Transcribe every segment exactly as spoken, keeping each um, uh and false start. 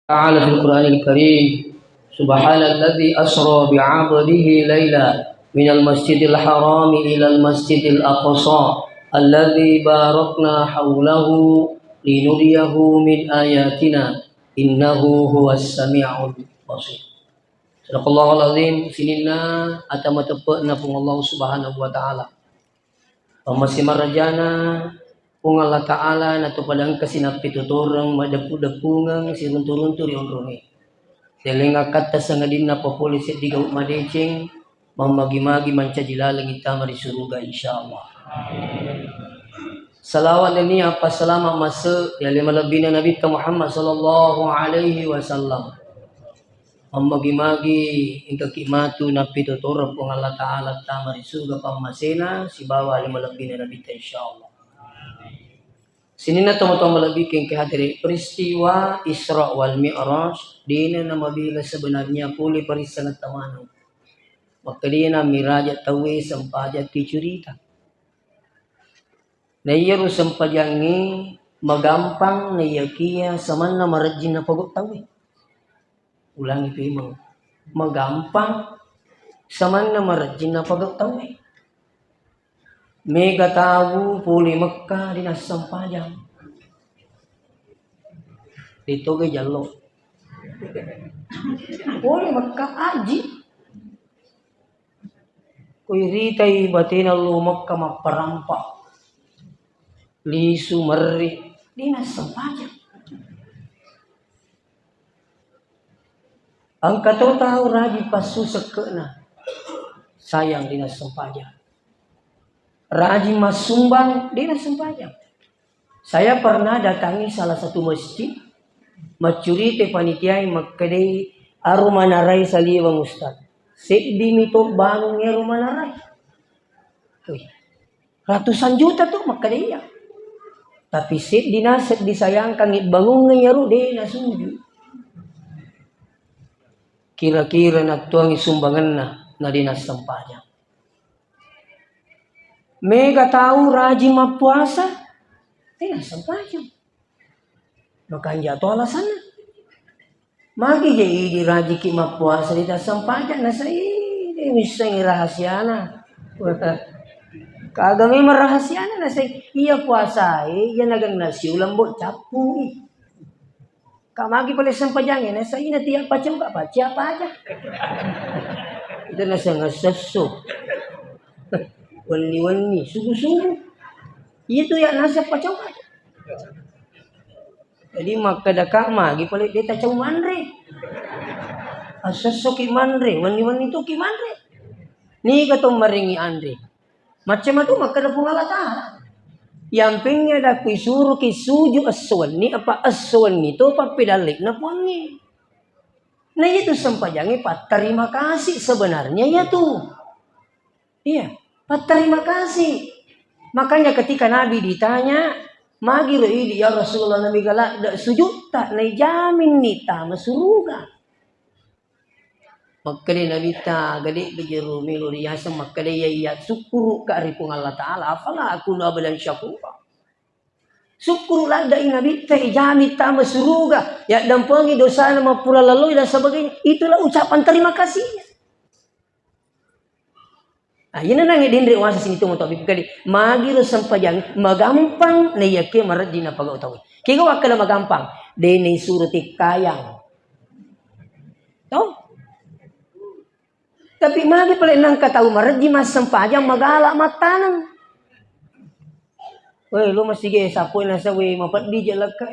Ta'ala fil Qur'anil Karim, subhanalladzi asra bi'abdihi laila minal masjidil harami ilal masjidil aqsa alladzi barakna haulahu linuriyahu min ayatina innahu huwas sami'ul basir. Sadaqallahul azim. Sininna ata mateppe'na Puang Allah Subhanahu wa Ta'ala. Pammasé marajana Puang Allah Ta'ala, natopada engka sinappi totoreng, maddeppu-deppungeng, siruntu-runtu ri onrongngé. Telleng akkatta sangadinna papolé séddi gau madécéng, mammagi-magi mancaji laleng ittama ri suruga, insyaallah. Salawat nennia appasalama masse ri alé malebbina Nabitta Muhammad sallallahu alaihi wasallam. Mammagi-magi engkaki matu nappitotoreng Puang Allah Ta'ala tama ri surga pammasena sibawa ale malebbina Nabitta, insyaallah. Sininna tomatoa malebbi engka hadere peristiwa Isra wal Mi'raj, dena namabela sebenarnya pole parissengetta maneng. Makkedena miraja tauwe sempajang ki curita. Na iyaro sempajangnge magampang naiyakiya samanna marejjing napogau tauwe. Ulangi pemeng, magampang samanna marejjing napogau tauwe. Mega tau pole Mekka dinassempajang. Ditoge jallo. Pole Mekka aji. Kuiritai batena lo Mekka mapparampa. Lisu merri, dinassempajang. Engka to tau rajing passu sekke'na, sayang dinassempajang. Rajing massumbang, dinassempajang. Saya pernah datangi salah satu masjid, maccurita panitiae makkedai, "Aro manarai saliweng, Ustaz." Seddimi to bangung ero manarai. Wih, ratusan juta tu makkeda iya. Tapi seddi naseng disayangkan bangungnge iyaro de nasuju. Kira-kira nattuangi sumbangenna na de nassempajang. Mega tau rajing mappuasa, de nassempajang. Makanja to alasanna. Magi je idi rajiki mappuasa de tassempajang, nasai de missengi rahasiana. Kaga memang rahasiana, nasai iya puasae, iya nagenna siulang bo cappungi. Ka magi pale sempajangnge, nasai na tiap pacau ka pacia paja. Itu naseng sesso. Wenni-wenni, subuh-subuh. Iya tu ya naseng pacau ka. Jadi makkedaka magi pale de tacau manre. Assessoki manre, wenni-wenni tuki manre. Niga to marengi anre. Macam matu makkeda Puang Allah Ta'ala. Yampingnge dakku isuruki suju esso wenni apa esso wenni to pappedallekna Puangnge. Nah, itu sempajangnge patterima kasih sebenarnya iya tu. Iya, patterima kasih. Makanya ketika Nabi ditanya, "Magi ro idi ya Rasulullah, Nabi gala de sujutta, naijaminni tama suruga." Makkeda Nabitta, "Gade bejeru melo riaseng makkeda iya, iya sukkuru ka ri Puang Allah Ta'ala, afala akunu abdan syakura." Sukkuru laddai Nabitta, ijami tama suruga, yaddampengi dosana mappura laloi dan sebagainya. Itulah ucapan terima kasihnya. Nah, iyana nangnge denre wasa sini tu moto abipkadi. Magiro sempajang magampang naiyakke marejji napagau tau. Kega wakkeda magampang? De naisuro tekkayang. Tau? Tapi magi pale nangka tau marejji massempajang magala mattaneng. Weh, lo masigi sapoi nasawi mapeddi je lekka.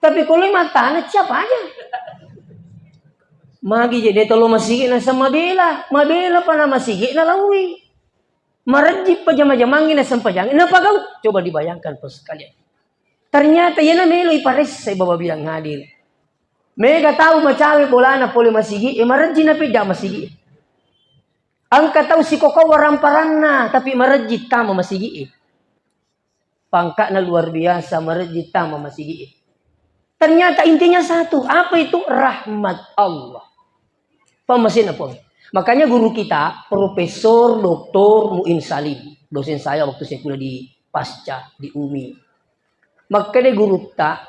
Tapi ko lo mattaneng siapa aja? Magi je de tolo masigi nasa mabela, mabela pana masigi nalaui. Marejji pajama-jamangi nasempajangi napagau. Coba dibayangkan, Pak, sekalian. Ternyata iyana melo iparessai, Bapak bilang hadir. Mega tau macawe bolana pole masigi, e marejji napedda masigi. Engka tau sikoko waramparanna, tapi marejji tama masigi. Pangkatnya luar biasa, marejji tama masigi. Ternyata intinya satu, apa itu? Rahmat Allah. Pammasena Puang. Makanya guru kita, Profesor Doktor Muin Salim, dosen saya waktu saya kuliah di Pasca, di umi. Makkeda gurutta,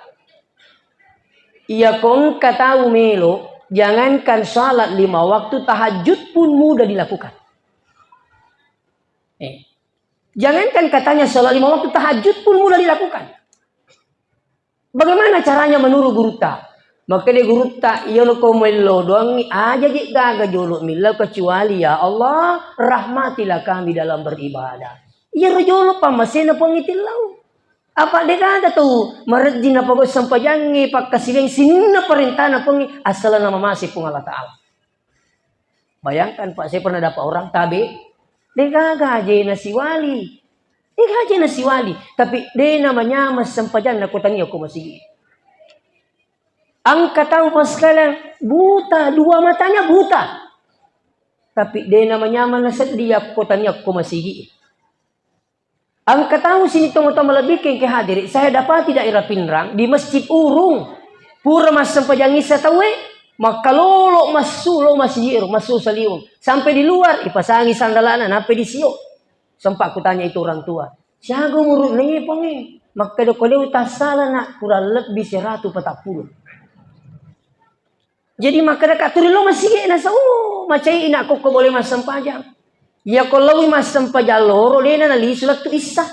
Iya ko engka tau melo, jangankan salat lima waktu, tahajud pun mudah dilakukan. Eh, jangankan katanya salat lima waktu, tahajud pun mudah dilakukan. Bagaimana caranya menurut gurutta? Makkeda gurutta, iya lo ko mello doangngi, aja je gaga jolo millau kecuali, "Ya Allah, rahmatilah kami dalam beribadah." Iya ro jolo pammasena Puang itillau. Apa de gaga tau marejjing napogau sempajangnge pakkasiwiang sininna parentana Puang, assalna mamase Puang Allah Ta'ala. Bayangkan, Pak, saya pernah dapat orang tabe, de gaga ajena siwali. De gaga ajena siwali, tapi de namanyameng sempajanna ko tania ko masigi. Engka tau, Pak, sekalian, buta, dua matanya buta. Tapi de namanyameng nasedding ko tania ko masigi. Engka tau sini tomatoa malebbi engka hadiri, saya dapati daerah Pinrang di Masjid Urung. Pura massempajang Isa tauwe, makkalolo massu lo masigi ro, massu saliweng. Sampai di luar, ipasangi sandalana, nampai disio. Sempat kutanya itu orang tua, "Siaga umurunna iye, Puang e?" Makkeda, "Ko de utassala, Nak, kurang lebbi seratu patappulo." Jadi makkeda ka tuli lo masigi, nasa, "Oh, macai ina kokko boleh massempajang." Iya ko lawi massempajang loro, dena nalisu lettu Isa.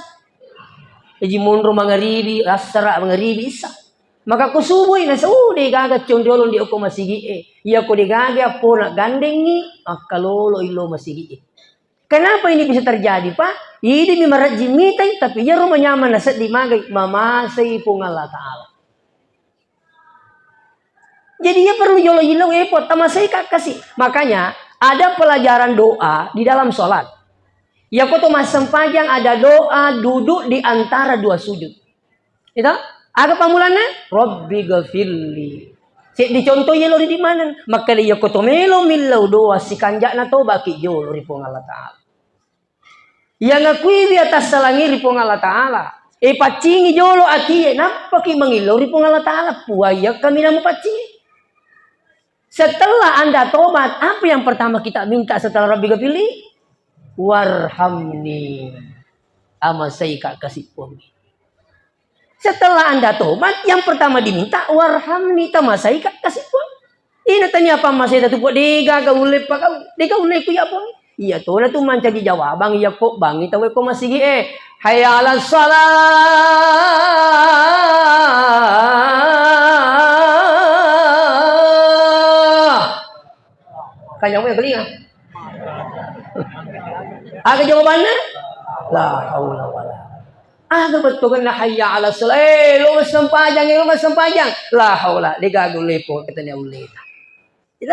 Jadi monro mangaribi, assara mangaribi Isa. Maka ko subui, nasa, "Oh, de gaga condiolong di okko masigi e." Iya ko de gaga appona gandengi, makkalolo ilo masigi e. Kenapa ini bisa terjadi, Pak? Idi mi marajji mitai, tapi iyaro manyameng nasedding magai, mamasei Puang Allah Ta'ala. Jadi, iya perlu jolo-jolo, eh, Puang, tamasei ka kasi. Makanya, ada pelajaran doa di dalam sholat. Iya ko to massempajang ada doa duduk di antara dua sujud. Itu? Aga pammulanna? Rabbi gafirli. Seddi contoh yelo ri di maneng. Makkeda iya ko to melo millau doa sikanja'na tobaki jolo ri Puang Allah Ta'ala. Iya ngakuiwi atassalangi ri Puang Allah Ta'ala. E paccingi jolo atie, nappaki mangillau ri Puang Allah Ta'ala. Puang iya kami namu paccingi. Setelah Anda tobat, apa yang pertama kita minta setelah Rabbi gafirli? Warhamni. Amasai ka kasi Puang. Setelah Anda tobat, yang pertama diminta, warhamni, tamasai ka kasi Puang. Ina tania pammaseta tu Puang, de gaga ulle pakau, de gaga ulle ku ya Puang. Iya tona tu mancaji jawabang, iya ko bangi tau ko masigi e. Hayya 'alas shalah. Kanyang ya kelinga. Aga jawabanna? La haula wala. Aga bettuanna hayya 'alas shalah? Eh, lo massempajang, eh, lo massempajang. La haula, de gaga ulle ko katanya ulle. Itu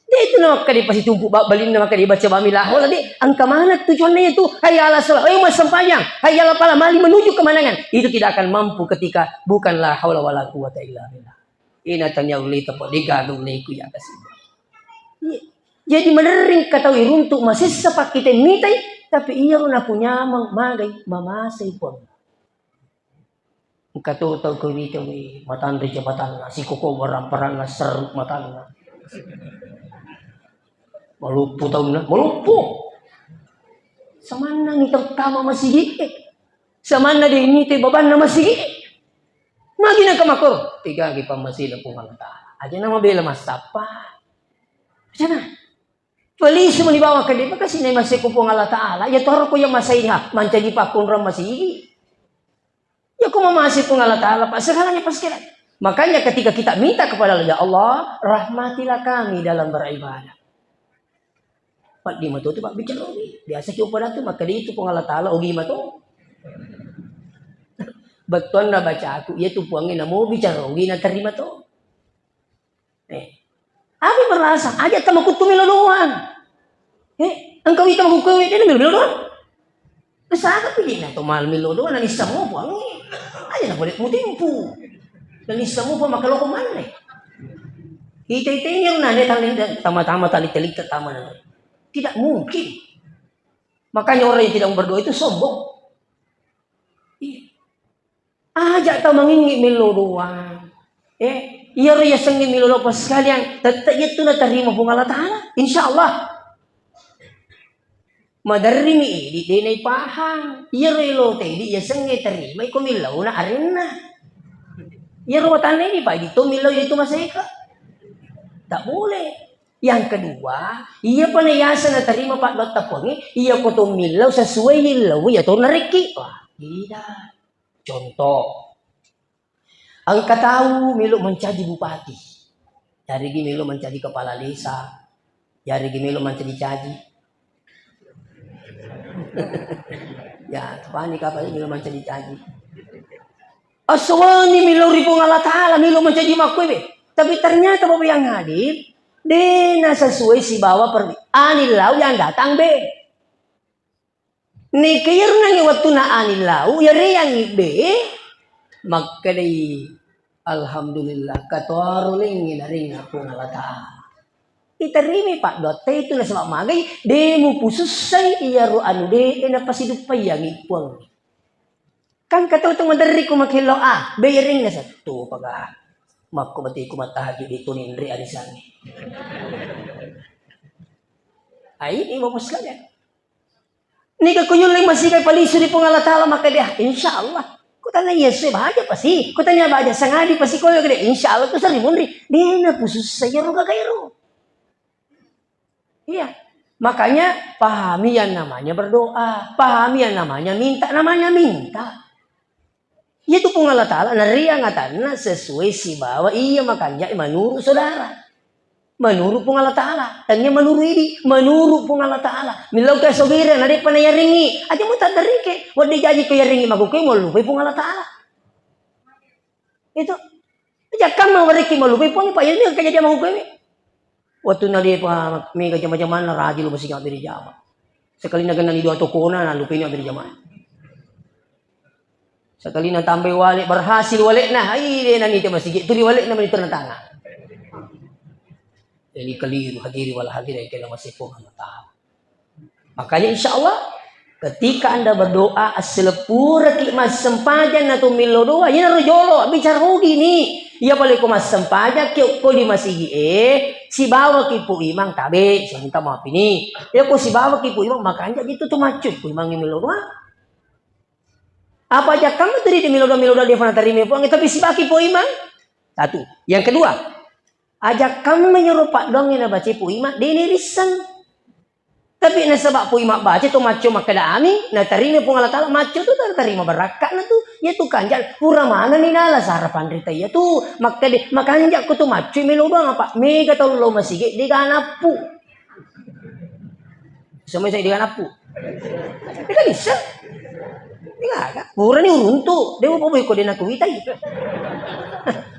de itu na makkeda pasitumpu ba-, balinna makkeda baca bami la haula de. Engka maneng tujuanna itu. Hayya 'alas shalah. Eh, massempajang. Hayya 'alal falah, mali menuju kemenangan. Itu tidak akan mampu ketika bukan la haula wala quwata illa billah. Ina tania ulle teppa de gaga ulle ku ya kasi. Iya. Jadi maderring katau iruntuk masessa pakkite mitai, tapi iyaro napunyameng magai mamasei Puang. Engka to tau ko wita we, matanre jabatanna, sikoko waramparanna, serru matanna. Maluppu taunna, maluppu. Samannangi tau tama masigi e. Samanna de mitai babanna masigi e. Magi nengka makkoro, tegagi pammasena Puang Allah Ta'ala. Aja na mabela massappa. Aja na. Pelisi mani bawang kede, makasih na maseko Puang Allah Ta'ala. Ya toro ko ya masaiha, mancaji pakkonrang masigi. Ya ko mamase Puang Allah Ta'ala, Pak, segalanya pas kira. Makanya ketika kita minta kepada Allah, "Ya Allah, rahmatilah kami dalam beribadah." Pak, di mato tu, Pak, bicara ogi. Biasa ki upada tu, maka di itu Puang Allah Ta'ala ogi mato. Bettuanna baca aku, iya tu Puangnge namo bicara ogi na terima to. Eh. Aga berasa, aja tama kuttu melo doang. Eh, engkau itu aku kau ini melo doang. Kesana pilih na to mal melo doang, nani semua Puangnge. Aja na boleh mutimpu. Nani semua Puang maka loko mana? Kita itu yang nanya tali, tama-tama tali-tali ke taman. Tidak mungkin. Makanya orang yang tidak mau berdoa itu sombong. Iya. Aja tau mangingi melo doang. Eh, iyaro yasengnge melo doang pas sekalian, tette iyatu natarima Puang Allah Ta'ala. Insya Allah. Maderrimi idi de naipahang. Iyaro elo tedi yasengnge tarima iko melo na arenna. Iyaro watanna ini, Pak, itu millau itu maseka. Tak boleh. Yang kedua, iya pa naiasa natarima paddoatta Puangnge, iya ko to millau sesuai illau iya to narekki. Wah, tidak. Contoh, engka tau melo mancaji bupati, yarigi melo mancaji kepala desa, yarigi melo mancaji caji. Ya, tepani kapang melo mancaji caji. Aswani melo ri Puang Allah Ta'ala, melo mancaji makkuebe. Tapi ternyata Bapak yang hadir, dena sesuai sibawa per-, anillau yang datang be. Neke iyaro nangnge wettunna anillau, yareangngi be, makkedai, "Alhamdulillah, katuaro lengnge narengnga Puang Allah Ta'ala." Iterimi paddoatta itu nasaba magai, de mupusussai iyaro anu de napasiduppayangi Puang. Kan katau tu maderri ku makello a, be yarengnga settu paga. Makko batiku mattahajud itu ninri arisangnge. Ai, ini bagus sekali. Niga kunyulle masiga palisu ri Puang Allah Ta'ala, maka dia, insya Allah. Kutanya Yesus baja pasti, kutanya baja sangadi pasti koyo gede, insya Allah tu sering munri. Dia na pusussa iyaro gagairo. Iya. Makanya pahami yang namanya berdoa, pahami yang namanya minta, namanya minta. Iyatu Puang Allah Ta'ala nariang atanna sesuai sibawa iya makanjai menurut saudara. Menurut Puang Allah Ta'ala. Tania menurut idi, menurut Puang Allah Ta'ala. Millau ke sogere, na depa na yaringi. Aja mu taddarike. Wadde jaji ke yaringi makuke, mau lupai Puang Allah Ta'ala. Itu. Aja kamma wariki mau lupai Puang, Pak, ya, ini kejadian makuke. Waktu na depa mega jama-jamanna, rajin lu masih ngambil jama. Sekali na genna ni dua tokona, na lupai ni ambil jama. Sekali na tambai wale, berhasil wale na, hai de na ni te masigi, tuli wale na mani terna tangan. Jadi keliru, hadiri wala hadiri yang kena masih Puang Allah Ta'ala. Makanya insya Allah, ketika Anda berdoa, asseleppuraki massempajang na tu millo doa, iyana ro jolo, bicara rugi ni. Iya pale ko massempajang ki ko di masigi e, sibawa ki Pu Imang tabe, santa mapi ni. Iya ko sibawa ki Pu Imang, makanja gitu tu maccu Pu Imang millo doa. Apa aja kamu tadi di millo doa, millo doa dia pernah terima Puang, tapi sibaki Pu Imang. Satu. Yang kedua, aja kamu menyuruh Pak Dong yang baca Pu Imang, dia ini risen. Tapi nasaba Pu Imang baca tu maccu makkeda amin, natarima Puang Allah Ta'ala maccu tu, natarima barakka'na tu. Iya tu kanjak pura maneng ni nala sarapan rita iya tu. Makkeda makanja ko tu maccu melo doang apa mega tau lo masigi de ganappu. Semua saya de ganappu. De kan bisa. De gaga. Pura ni uruntu, de mau ko de nakuitai.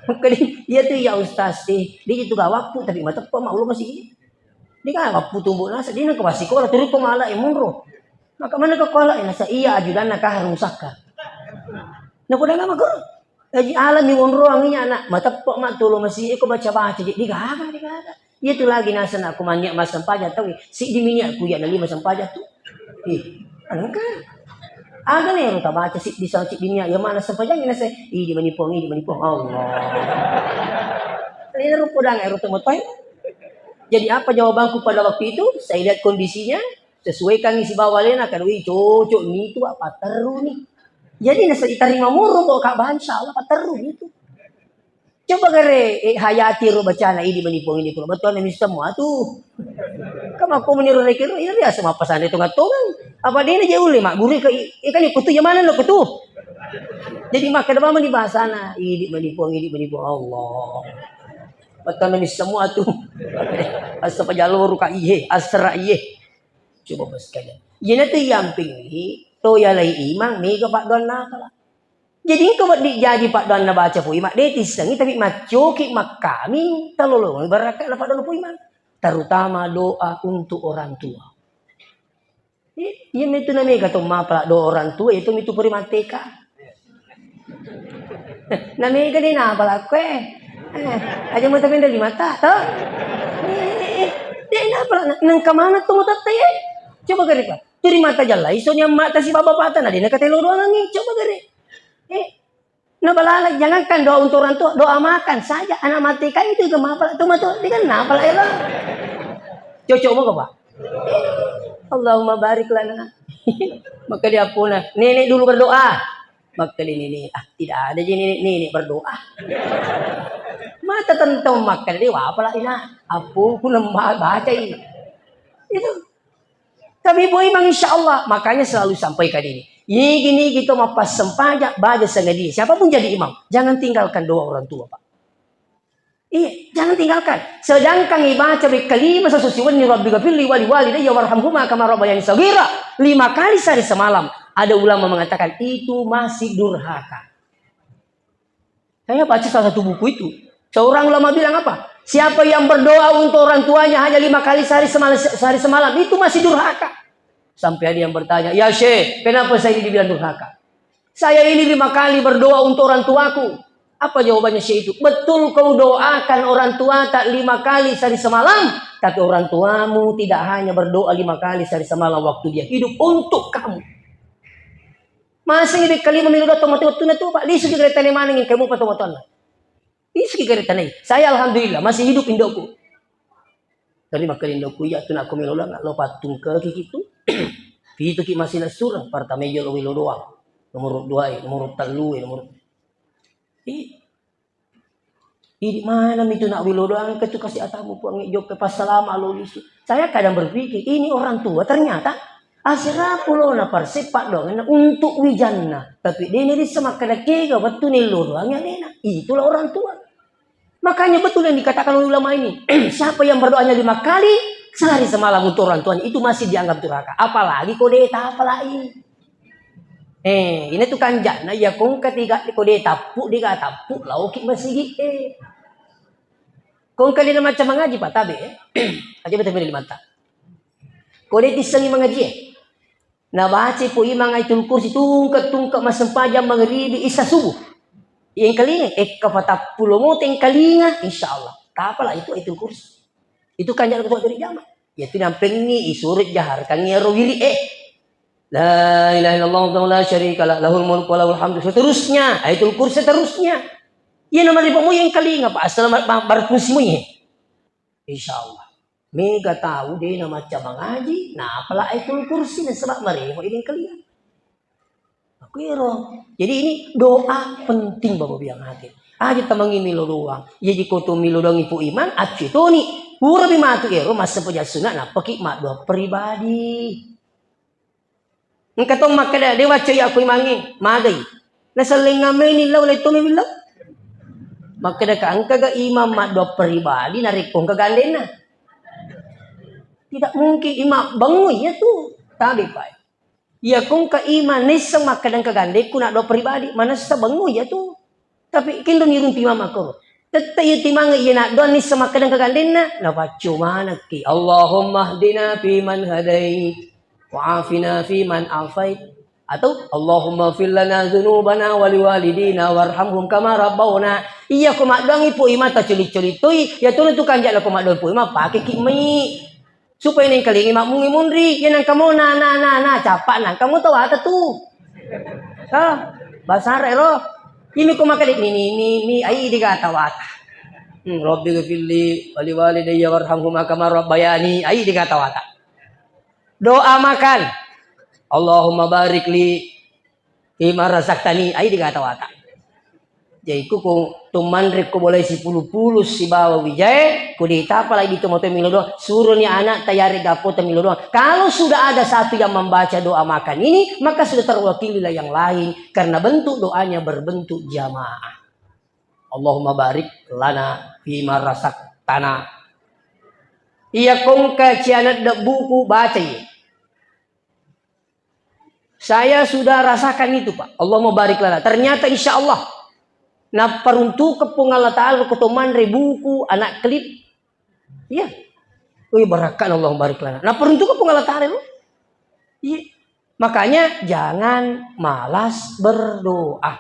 Makkeda iya tu ya ustaz sih, de itu gawakku tapi mateppa ma ulo masigi. Dika mapputu bu nasa, dina ko masikola, turu ko mala e monro. Maka mana ko kola e, nasa iya ajudanna ka harung sakka. Na ko danga makuru. Aji alami monro anginya anak, mateppa ma tolo masi eko baca-baca, jadi gaga, gaga. Iya tu lagi nasa nak kumanya mas sempaja tahu, si di minyak kuya na lima sempaja tu. Ih, engka. Aga ne ro tabaca siddi sa siddi nia, iya mana sempajang nasa, idi mani Puang, idi mani Puang, Allah. Ini rupa danga ero temotoe. Jadi apa jawabanku pada waktu itu? Saya lihat kondisinya, sesuaikan isi bawa lena, kan, wih, cocok nih itu, Pak, paterru nih. Jadi nasa diterima murung kok, Kak, Bah, insya Allah paterru gitu. Coba gare, eh, hayati ro bacana, idi mani Puang, idi Puang. Betul nih semua tuh. Kamu aku meniru rekiro, ini biasa mapasane tonga-tonga. Apa dia ini jauh lima guru ke, ikan ikut tuh, yang mana lo tuh? Jadi makkeda bama di bahasana, idi mani Puang, idi mani Puang, Allah. Betul nih semua tuh. Asa pajalo ruka iye, asra iye. Coba bos sekalian. Iyana tu yampingi, to yalai imang, mega paddoanna pala. Jadi engka wedding jaji paddoanna baca Pu Imang, de tissengi tapi maccoki makkami talolongi barakka'na paddoanna Pu Imang, terutama doa untuk orang tua. Iya, iya mitu na mega to mapala doa orang tua, itu mitu puri mateka. Na mega de napala kue. Eh, aja mau tapi dari mata to. Eh, eh, eh. De napala nengka mana tu mata teh? Coba gare ka. Turi mata jallai, sonya mata si baba pata na de nakatelo doangi. Coba gare. Eh, na balala, jangankan doa untuk orang tua, doa makan saja. Anak mati kan itu gemapa tu matu, dia kan napa lah elo. Cocok mau apa? Allahumma barik lana. Maka dia pun, nenek dulu berdoa. Makkeda nenek, "Ah, tidak ada ji nenek-nenek berdoa." Mata tentang makkeda, "Deh, apa lagi, Nak? Apa ku lemah bacai?" Itu. Tapi boy mang, insya Allah. Makanya selalu sampaikan ini. Ini gini gitu mau pas sempaja, baca sengaja. Siapapun jadi imam, jangan tinggalkan doa orang tua, Pak. Iya, jangan tinggalkan. Sedangkan ibaca bekkalima sasusiwenni, "Rabbi ghafirli wali walidayya warhamhuma kama rabbayani saghira." Lima kali sehari semalam. Ada ulama mengatakan itu masih durhaka. Saya baca salah satu buku itu. Seorang ulama bilang apa? Siapa yang berdoa untuk orang tuanya hanya lima kali sehari semalam, sehari semalam, itu masih durhaka. Sampai ada yang bertanya, "Ya Syekh, kenapa saya ini dibilang durhaka? Saya ini lima kali berdoa untuk orang tuaku." Apa jawabannya Syekh itu? "Betul kau doakan orang tua tak lima kali sehari semalam, tapi orang tuamu tidak hanya berdoa lima kali sehari semalam waktu dia hidup untuk kamu." Masih di kalima melo doa tomatoa tu, Pak. Lisu di kereta maneng kamu apa tomatoanna? Lisu di kereta. Saya alhamdulillah masih hidup indokku. Tadi makkeda indokku, "Iya tu nak melo doang, lo patung ke gitu." Itu ki masih nasura, pertama jo lo melo doang. Nomor dua, nomor telu, nomor. Ih, idi mana itu nak melo doang ke tu kasih atamu puang jokka pas salama lo lisu. Saya kadang berpikir, ini orang tua ternyata asera pulo na persepak doang untuk wijanna. Tapi dia ini sama kada kega waktu nelo doang ya dena. Itulah orang tua. Makanya betul yang dikatakan oleh ulama ini. Siapa yang berdoanya lima kali sehari semalam untuk orang tuanya, itu masih dianggap durhaka. Apalagi kode tapalai. Eh, ini tuh kanjana, ya kong ketiga kode tapu, diga tapu, lauki masigi. Eh. Kong kali macam mengaji, Pak, tabe. Eh. Aja betul lima tak. Kode tisengi mengaji. Eh. Nabaca Pu Imang Ayatul Kursi tungke-tungke massempajang mangribi isa subuh. Engkalinga, ekka patappulo moto engkalinga, insya Allah. Tapala itu Ayatul Kursi. Itu kanjana ketua dari jama. Ya tu nampengi isurut jaharkan ya ro wiri eh. La ilaha illallah wahdahu la syarika lah, lahul mulku wa lahul hamdu. Seterusnya, Ayatul Kursi seterusnya. Iya nama ribu mu engkalinga, Pak, asal bar-, barfungsi mu iya. Insya Allah. Mega tau de na macca mangaji, na apala Ayatul Kursi nasaba maremo ini kalian. Aku ero. Jadi ini doa penting Bapak biang hati. Aja temangi milo doang. Iya jiko tu milo doang Ibu Iman, accu toni. Pura bi matu ero masa pejasuna napaki maddoa pribadi. Engka to makkeda, "De wacco'i aku imangnge, magai." Nasellengngang meni lao, letto meni lao. Makkeda ka, "Engkaga imang maddoa pribadi narekko engka gandenna?" Tidak mungkin imang bengui iya tu. Tabe pai. Iya ko engka imang nesseng makkeda engka gandekku naddoa pribadi, manessa bengui iya tu. Tapi kenro nirung timang makkoro. Tette iya timang iya naddoang nisseng makkeda engka gandenna, napaccio manekki. Allahumma hdina fiman hadait, wa afina fiman afait. Atau Allahumma fir lana dzunubana wa liwalidina warhamhum kama rabbawna. Iya ko maddoangi Pu Imang taculi-culi toi, iya tona tu kanjana ko maddoangi Pu Imang pakeki mai. Supaya nengkalingi makmungi munri, iya nengka mo na, na, na, na, capa nengka mo tawata tu. Ha, bahasa Arab ero. Ini ko makkeda ni, ni, ni, ni, ai diga tawata. Hmm, Rabbi ghfirli wali walidayya warhamhuma kama rabbayani, ai diga tawata. Doa makan. Allahumma barik li fima razaqtani, ai diga tawata. Jadi ku ko to manre ko bolai sipulu-pulu sibawa wijae, ko ditapa lagi di tomato milo doang, suroni anak tayare gapo milo doang. Kalau sudah ada satu yang membaca doa makan ini, maka sudah terwakililah yang lain karena bentuk doanya berbentuk jamaah. Allahumma barik lana fima razaqtana. Iya ko engka cianedde buku bacai. Saya sudah rasakan itu, Pak. Allahumma barik lana. Ternyata insya Allah napparuntukeng Puang Allah Ta'ala ko to manre buku, anak klip. Iya. Wih, barakkana Allahumma barik lana. Napparuntukeng Puang Allah Ta'ala lo. Iya. Makanya jangan malas berdoa.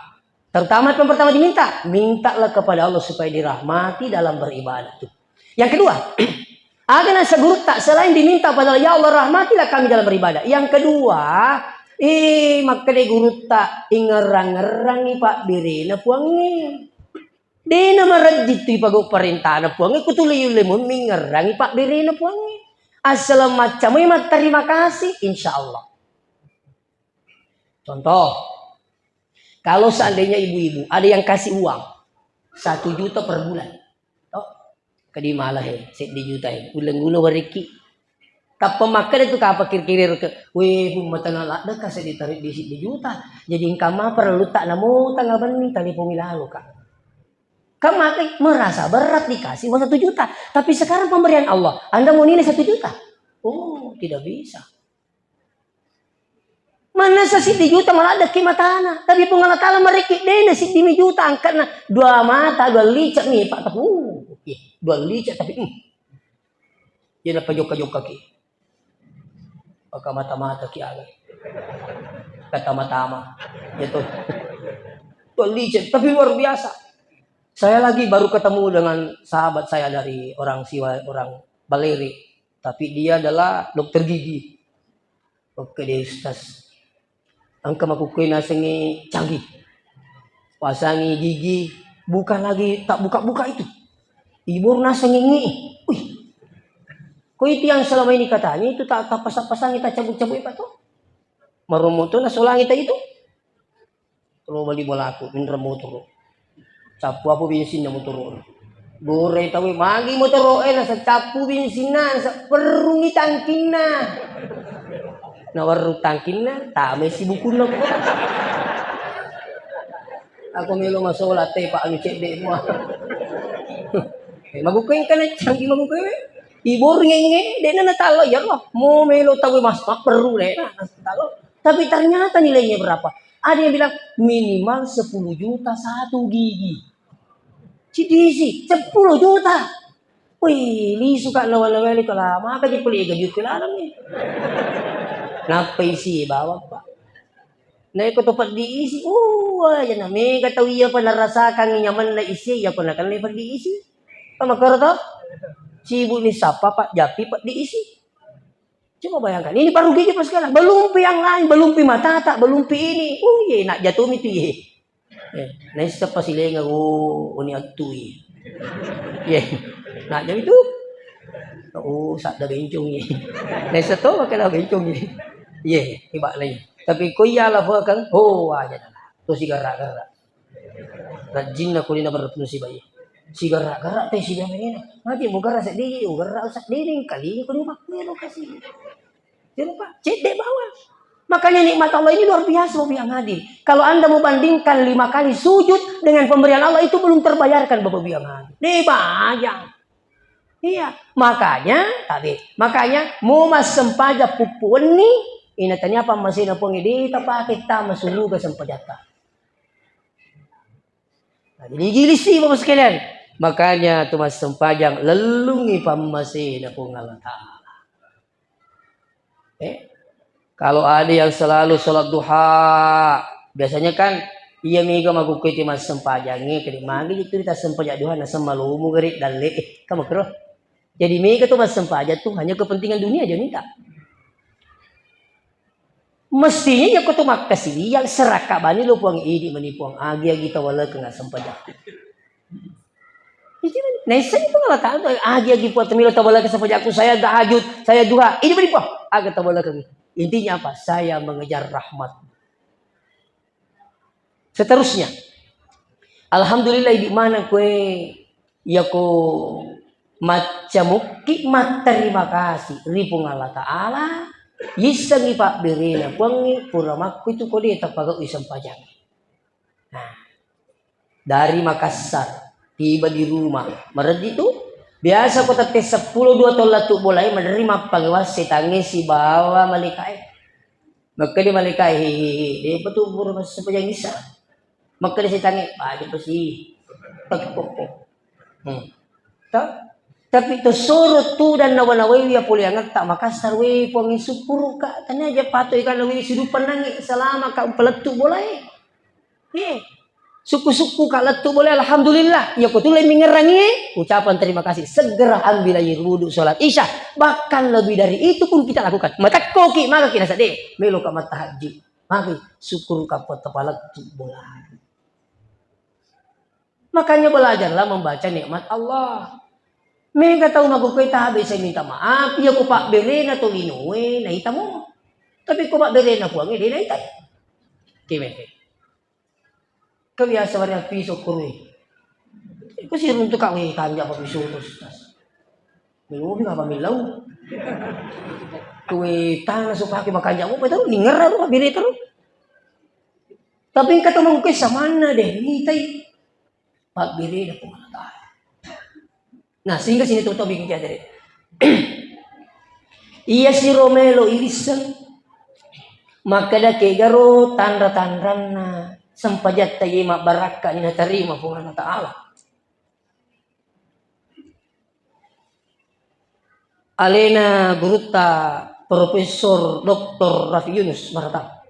Terutama yang pertama diminta, mintalah kepada Allah supaya dirahmati dalam beribadah. Tuh. Yang kedua, aga nasa gurutta selain diminta pada Allah, "Ya Allah, rahmatilah kami dalam beribadah." Yang kedua, eh, makkeda gurutta, ingerang-ngerangi pabbirina Puangnge. Dena marejji tu ipagau parentana Puangnge, kutuli yulle mummi ngerangi pabbirina Puangnge. Asal macca moi matterima kasih, insya Allah. Contoh, Kalau seandainya ibu-ibu ada yang kasih uang satu juta per bulan, toh, kedi malah he, seddi juta he, uleng-uleng warikki. Tappa makkeda tu kapang kiri-kiri reke, "Weh, pun matana ladde ka seddi tarik di seddi juta. Jadi engka ma perlu tak namo tengah benni telepon milalo ka." Kan makai merasa berat dikasih uang satu juta. Tapi sekarang pemberian Allah, Anda mau nilai satu juta? Oh, tidak bisa. Manessa siddi juta maladde ki matana. Tapi Puang Allah Ta'ala marekki dena siddi mi juta angkana dua mata, dua licek mi, Pak. Uh, iya, dua licek tapi, hmm. Iya, napajokka-jokka ki. Pakamata-mata ki aga. Katama-tama. Iya tuh. Dua licek, tapi luar biasa. Saya lagi baru ketemu dengan sahabat saya dari orang Siwa, orang Baleri. Tapi dia adalah dokter gigi. Oke deh, Ustaz. Engka makukkue nasengnge canggih. Pasangi gigi, bukan lagi tak buka-buka itu. Ibor nasengnge ngi. Wih. Ko itu yang selama ini katanya itu tak, tak pasang-pasangi, tak cabut-cabut apa tuh? Maromo tuh nasolangi tak itu. Ro bali bolaku, minreng motoro. Cappu apa bensinna motoro. Gore tau, magi motoro e, nasa cappu bensinna, nasa perrungi tangkinna. Nawerru tangkinna, tamai si bukunna ko. Aku melo masola te, Pak, anu cedde mua. Eh, magukkue engka na canggih magukkue. Ibor ngenge, dena natallo, ya Allah. Mo melo tau mas, perru dena, natallo. Tapi ternyata nilainya berapa? Ada yang bilang, "Minimal sepuluh juta satu gigi." Cidisi, sepuluh juta. Wih, lisu ka nawa-nawa ni kala, maka ji peli gaji ke larang ni. Nappa isi bawang, Pak. Naiko to peddi isi, uh, aja na mega tau iya pa narasakan nyamanna isi, iya pa nakenna peddi isi. Apa makara to? Sibuk ni sapa, Pak, japi peddi isi. Coba bayangkan, ini baru gigi pas sekarang. Belum pi yang lain, belum pi matata, belum pi ini. Oh, ye, nak jatuh itu ye. Eh, naisseng pasilengeng, oh, oni attui. Ye, nak jatuh itu. Oh, sadda bencong ye. Naisseng to, pakai lah bencong ye. Ye, tiba lagi. Tapi ko iya lah, kan? Oh, aja dah. To sigarak-garak. Rajinna kulina berfungsi baik. Sigarak-garak teh sigarak ini. Mati mau garak sedih, oh, garak sedih kali ini, kali ini. Jadi, Pak, cedde bawang. Makanya nikmat Allah ini luar biasa, Bapak Ibu yang hadir. Kalau Anda mau bandingkan lima kali sujud dengan pemberian Allah, itu belum terbayarkan, Bapak Ibu yang hadir. Ini bayang. Iya, makanya tadi, makanya mau mas sempaja puppu wenni, ina tania apa masih napung ini tak pakai tama suruga sempajatta. Nah, jadi gilisi, Bapak sekalian. Makanya tu mas sempajang lellungi pammasena Puang Allah Ta'ala. Eh, kalau ada yang selalu sholat duha, biasanya kan iya mega makukkue ti mas sempajang, eh, kede magi itu kita sempajang duha, naseng malumu geri dalle, eh, kamu kero. Jadi mega tu mas sempajang tuh hanya kepentingan dunia aja minta. Mestinya iya ko tu makkasiwiyang serakka bani lo Puang, idi mani Puang, agi-agi tawalekeng sempajang. Jadi naissengi Puang Allah Ta'ala tu, agi-agi Puang temilo tawalekeng sempajakku, saya tahajud, saya duha, idi mani Puang, aga tawalekeng. Intinya apa? Saya mengejar rahmat. Seterusnya, alhamdulillah, idi maneng kue, yako maccamukki matterima kasih ri Puang Allah Ta'ala, yissengi pabberena Puangnge, pura makku itu kode tapagau isempajang. Nah, dari Makassar, tiba di rumah, mereddi tu, biasa ko tette seppulo dua tollattu bolai, menerima pangewang setangnge sibawa malekae. Makkeda malaikae, "He, he, he, de'pa tu pura massempajang Isa." Makkeda setangnge, "Paja pasi." Tekko. Hmm. Ta-, tapi to soro tu dan nawa-nawai ya poleangetta Makassar, we Puang sukkuruka. Tania aja pato ikan we sudupannangi selama ka umpalettu bolae. Iya. Sukku-sukku ka lettu boleh, alhamdulillah. Iya, ko tulle mingerangi, ucapan terima kasih. Segera ambil air wudhu, sholat isya. Bahkan lebih dari itu pun kita lakukan. Matakkoki, maka kita sedih. Melo ka matahajji. Maka syukur ka palettu bola. Makanya belajarlah membaca nikmat Allah. Mega tau makkukue tabe saya minta maaf, iya ko pabberena tolinoe, naita mo. Tapi ko pabberena Puangnge, de naita. Kimete. Kebiasa bari apiso kurui. Iko siruntu ka we kanja apa piso terus. Melobi apa milau? Kue tanah so pake makanja mo, terus ningerra ro biri terus. Tapi engka to mangke samanna deh, mitai. Pabbere da Puang Allah Ta'ala. Nah, sehingga sini to bikin kiadere. Iya siro melo irisseng. Makkeda kegaro tanra-tanranna sempajatta ye mabbarakka ni natarima Puang Allah Ta'ala. Alena gurutta Profesor Doktor Rafi Yunus Marata.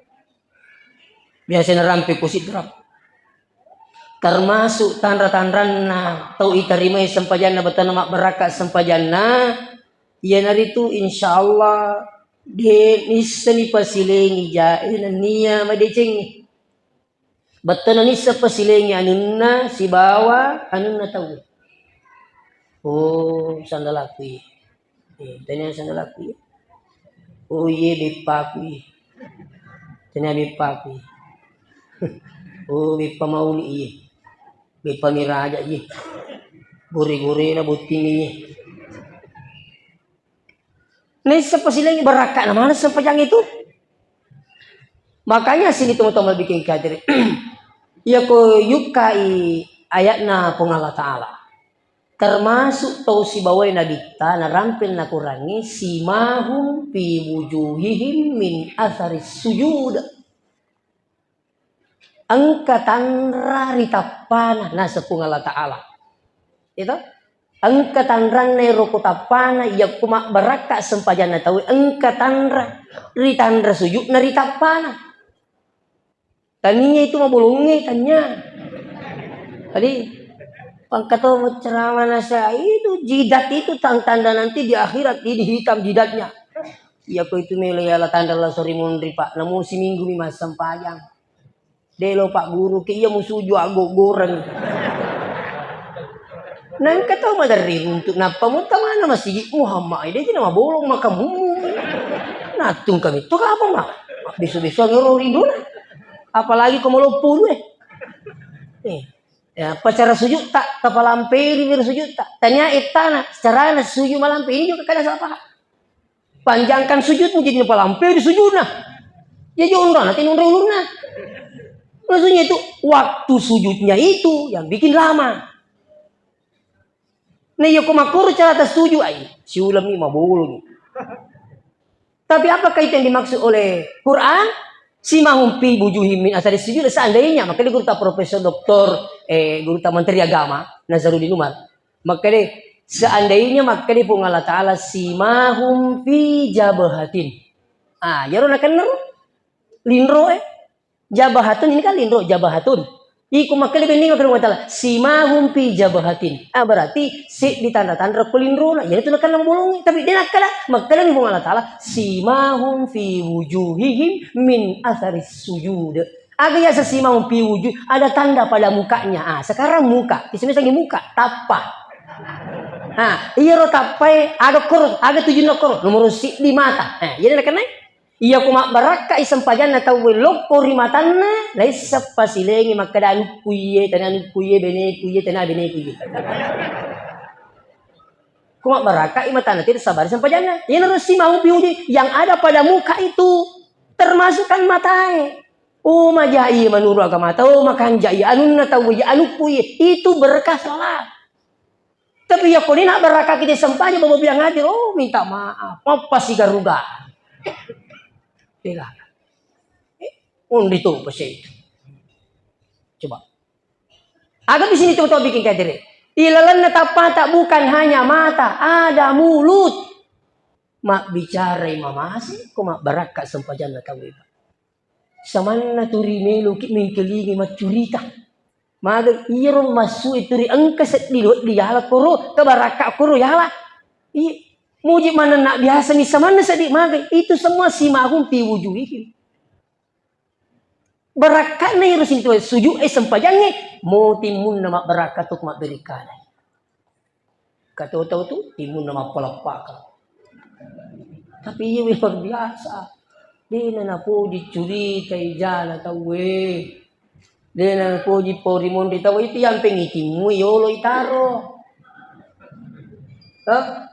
Biasa narampe ku Sidrap. Termasuk tanra-tanranna tau itarimai sempajanna bettuanna mabbarakka sempajanna, iyanaritu insyaallah de nisseni pasilengi jae nennia madecengi. Bettuanna nisseng pasilengi anunna sibawa anunna tau. Oh, sandalaku iye. Eh, tania sandalaku iye. Oh, iye beppaku iye. Tania beppaku iye. Oh, beppa mauli iye. Beppa miraja iye. Gore-gorena botting iye. Naisseng pasilengi barakka'na maneng sempajang itu. Makanya sini teman-teman bikin kadir. Iya ko yukkai ayatna Puang Allah Ta'ala. Termasuk tau sibawai nabitta narampil nakurangi simahum fi wujuhihim min atharis sujud. Engka tanra ri tappana, naseng Puang Allah Ta'ala. Itu? Engka tanranna ero ko tappana, iya ko mabbarakka sempajanna tau, engka tanra ri tanra sujudna ri tappana. Tania itu mabolongnge, tania. Tadi, pangkato ceramah nasa itu jidat itu tang-, tanda nanti di akhirat ini hitam jidatnya. Iya ko itu melo yala tanra la sori monri, Pak. Namu siminggu mi massempajang. De lo Pak Guru ke iya musuju aggoggoren. Nangka tau maderri runtu nappa muta mana masigi Muhammad ede jina mabolong maka mumu. Natung kami to apa mak? Bisu-bisu angero rinduna. Apalagi ko maloppo due. Eh, ya, apa cara sujud tak? Kepala amperi biar sujud tak? Tanya etana, carana sujud malampe ini juga kada salah paham. Panjangkan sujudmu, jadi napalamperi sujudna. Jadi onrona, tena onrong ulunna. Maksudnya itu, waktu sujudnya itu yang bikin lama. Nah, iya ko makkoro carata sujud, ai, siulami maboloni. Tapi apakah itu yang dimaksud oleh Quran? Simahum fi wujuhim min athari sujud. Seandainya, maka di guru ta Profesor Doktor, eh, guru ta Menteri Agama, Nazaruddin Umar. Makkeda, seandainya makkeda Puang Allah Ta'ala simahum fi jabhatin. Ah, iyaro nakenna ro. Linro, eh. Jabhatun ini kan linro, jabhatun. Iko makkeda benni makkeda Puang Allah Ta'ala, simahum fi jabhatin. Ah, berarti seddi tanra-tanra ko linrona. Iyana tu nakenna mabolongi. Tapi de nakkeda, makkeda ni Puang Allah Ta'ala, simahum fi wujuhihim min atharis sujud. Aga yaseng simahum fi wujuh, ada tanda pada mukanya. Ah, sekarang muka, istimewa muka, tappa. Ah, iyaro tappae, aga koro, aga tujunna koro, nomor siddi mata. Eh, jadi nakenna, iya ko mabbarakka i sempajanna tau lokko ri matanna, naisseng pasilengi makkeda anukku iye, tena anukku iye, beneku iye, tena beneku iye. Ko mabbarakka i matanna, tidak sabar sempajanna. Iyana ro simahum fi wujuh, yang ada pada muka itu, termasuk kan matae. Oh, maja iya menurut agama, oh, makanja iya, anunna tau iya, anukku iya, itu berkah salat. Tapi iya ko ni nak berkah kita sempajang, bawa bilang hadir, oh, minta maaf, apa sih garuga? Tidak. Eh, undi tu pasti itu. Coba. Aga di sini coba bikin kayak ilalanna tappata bukan hanya mata, ada mulut. Mabbicarai mamase, ko mabbarakka sempajanna tau. Samanna turi meloki mengkelingi maccurita. Maga iyaro massu e turi engka seddi dua diala koro, kebarakka koro yala. Iya, muji manenna biasa ni samanna seddi maga. Itu semua simahum fi wujuhihim. Barakka'na iyaro sininna sujud e sempajangnge, mo timmunna mabbarakka tu mabberekkana. Kato tau tu timmunna mappalappaka. Tapi iya memang biasa. Dena napoji curita ijana tauwe. De' napoji pori monri tau itu yang pengitimmu yolo itaro. Hah?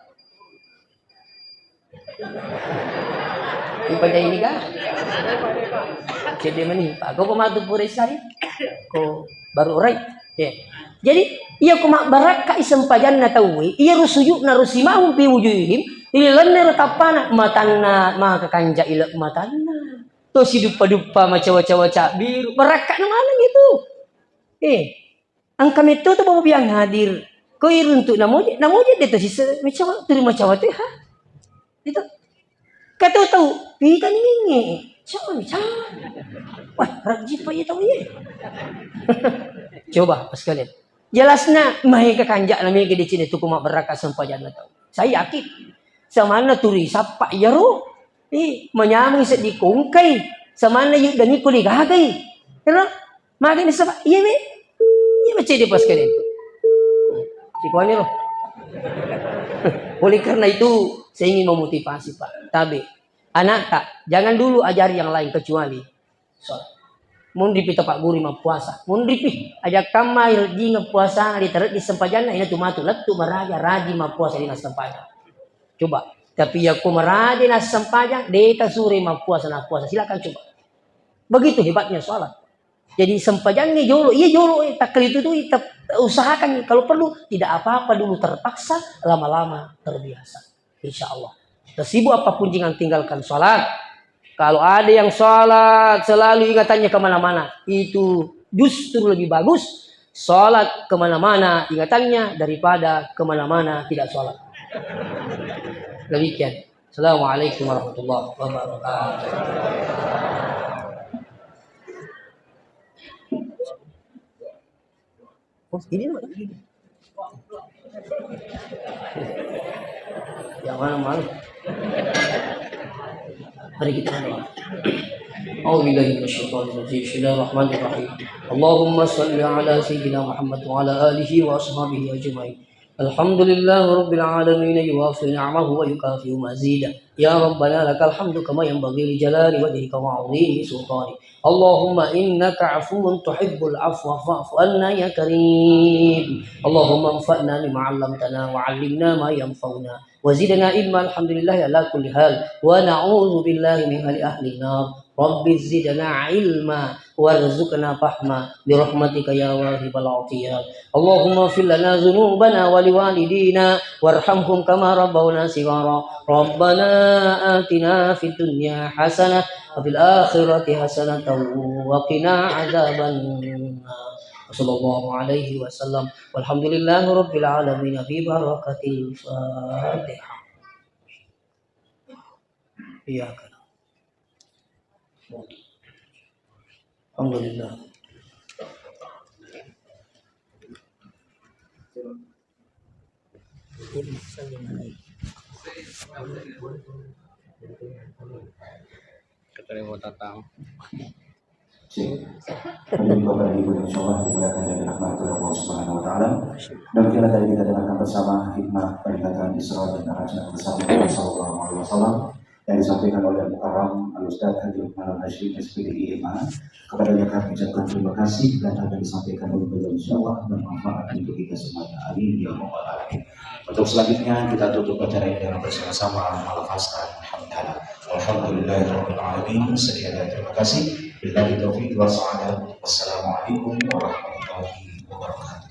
Ipaja ini kah? Cedde mani, Pak. Kau pematu pura sekali? Kau baru orai? Ya. Jadi, iya ko mabbarakka i sempajanna tauwe, iya ro sujudna ro simahum fi wujuhihim, ilalenna ro tappana, matanna, maka kanja ile matanna. To siduppa-duppa macawa-cawa cabbiru, barakkana maneng itu. Eh, Engka metto tu bapa yang hadir. Ko iruntu namoje, namoje de to sise macawa, turu macawa tu ha. Itu. Kata tau, pita ni ngingi. Cawa ni, cawa. Wah, rajin pa iya tau iya. Coba pas kalian. Jelasna, mahe ke kanjak na mege di sini tu kuma beraka sempajanna tau. Saya yakin. Samanna turi sappa iyaro. Eh, manyameng seddi kongkai. Samanna yuddaniko digagai. Kena? Magi nissapa? Iya, we. Iya, macede pas kalian. Sikuani lo. Oleh karena itu, saya ingin memotivasi, Pak. Tabe. Anak tak, jangan dulu ajari yang lain kecuali sholat. Munri pi tapak guru mappuasa. Munri pi. Aja kamma irjing puasa di terus di sempajanna, ini tu matu lettu maraja rajin mappuasa di nassempajang. Coba. Tapi ya ku maraja nassempajang, deka sure mappuasa, nappuasa. Silakan coba. Begitu hebatnya sholat. Jadi sempajangngi jolo, iya jolo, eh, takkali itu tuh, usahakan kalau perlu tidak apa-apa dulu terpaksa, lama-lama terbiasa. Insya Allah. Sesibuk apapun jangan tinggalkan sholat. Kalau ada yang sholat selalu ingatannya kemana-mana, itu justru lebih bagus sholat kemana-mana ingatannya daripada kemana-mana tidak sholat. Demikian. Assalamualaikum warahmatullahi wabarakatuh. Oh, ini mah. Yang mana, mana? Mari kita doa. أعوذ بالله من الشيطان الرجيم. بسم الله الرحمن الرحيم. اللهم صل على سيدنا محمد وعلى آله وأصحابه أجمعين. الحمد لله رب العالمين، يوافي نعمه ويكافئ مزيده. يا ربنا لك الحمد كما ينبغي لجلال وجهك وعظيم سلطانك. اللهم إنك عفو تحب العفو فاعف عنا يا كريم. اللهم انفعنا بما علمتنا وعلمنا ما ينفعنا وزدنا علما. الحمد لله على كل حال، ونعوذ بالله من حال أهل النار. رب زدنا علما وارزقنا فهما برحمتك يا واهب العطيات. اللهم اغفر لنا ذنوبنا ولوالدينا وارحمهم كما ربونا صغارا. ربنا آتنا في الدنيا حسنة وفي الآخرة حسنة وقنا عذاب النار. وصلى الله عليه وسلم. والحمد لله رب العالمين ببركة الفاتحة. إياك نعبد. الحمد لله. Keterima datang. Bapak dan Ibu, insya Allah dimuliakan dan dirahmati oleh Allah Subhanahu wa Ta'ala. Demikianlah tadi kita dengarkan bersama hikmah peringatan Isra dan Mi'raj Nabi besar Muhammad sallallahu alaihi wasallam yang disampaikan oleh Al-Mukarram Al-Ustaz Haji Lukman Al-Hashim, S P D I, M A. Kepadanya kami ucapkan terima kasih dan apa yang disampaikan oleh beliau insya Allah bermanfaat untuk kita semuanya. Amin ya rabbal alamin. Untuk selanjutnya kita tutup acara ini dengan bersama-sama melafazkan hamdalah. Alhamdulillahirabbil alamin. Sekian dan terima kasih. Billahi taufiq wal hidayah. Wassalamualaikum warahmatullahi wabarakatuh.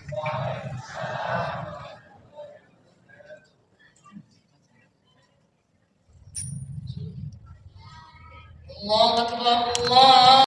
Allahu Akbar, Allah.